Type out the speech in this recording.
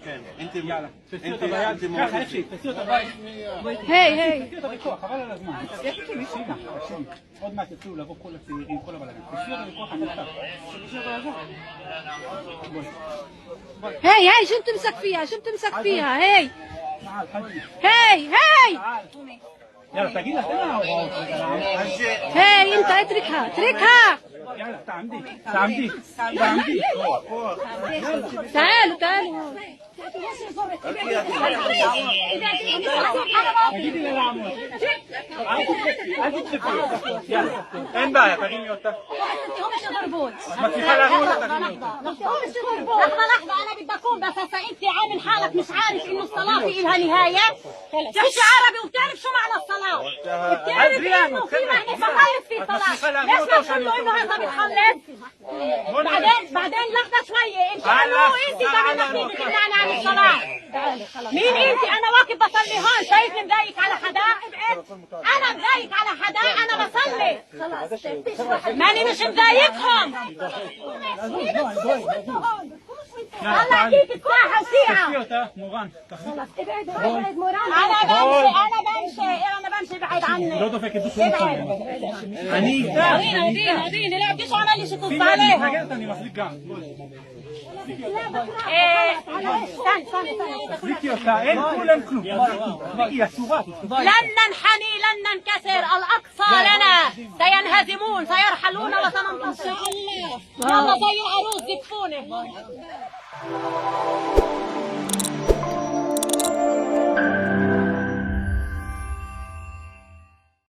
כן, انت انت היי, היי. חבל על הזמן. תקשיבי, עוד מעט יתחילו לבוא כל הצעירים, כל הבלגן. תקשיבי אותה בכוח, אני איתך. هي هي، شو بتمسك فيها؟ شو بتمسك فيها؟ هي. تعال حجي. هي هي. تعال. يلا תגיד לה, תן לה הוראות. هي، انت اتركها، اتركها. יאללה, תעמדי, תעמדי, תעמדי. تعالوا تعالوا. תגידי לה לעמוד. אל תדחפי, אל תדחפי. יאללה, אין בעיה, תרימי אותה. מצליחה להרים אותה, תרימי אותה. لحظة لحظة، أنا بدي أقوم، بس هسا أنت عامل حالك مش عارف إنه الصلاة في إلها نهاية؟ بتحكي عربي وبتعرف شو معنى الصلاة؟ بتعرف إنه في معنى بخلص في صلاة، ليش ما تقول له إنه هذا بتخلص؟ بعدين بعدين لحظة شوية، أنت مو أنت كمان مين بتمنعني عن الصلاة؟ مين أنت؟ أنا واقف بصلي هون، شايفني مضايق على حدا؟ أنا مضايق على حدا؟ أنا بصلي، ماني مش مضايقهم. طلع كيف الساحة תקפי وسيعة. אותה, מורן. תחזיק. انا بمشي، انا بمشي، انا بمشي، بعيد عني. לא דופקת בשום מקום. אני איתך. اديني اديني اديني، لا بديش اعمل لي شي في تص يد عليها. מתנגדת, אני מחזיק גם. إيه، استنى استنى استنى. תחזיקי אותה, אין כלום, אין כלום. תחזיקי, היא אסורה. لن ننحني، لن ننكسر، الاقصى لنا. سينهزمون، سيرحلون وسننتصر. يلا زي العروس زفوني.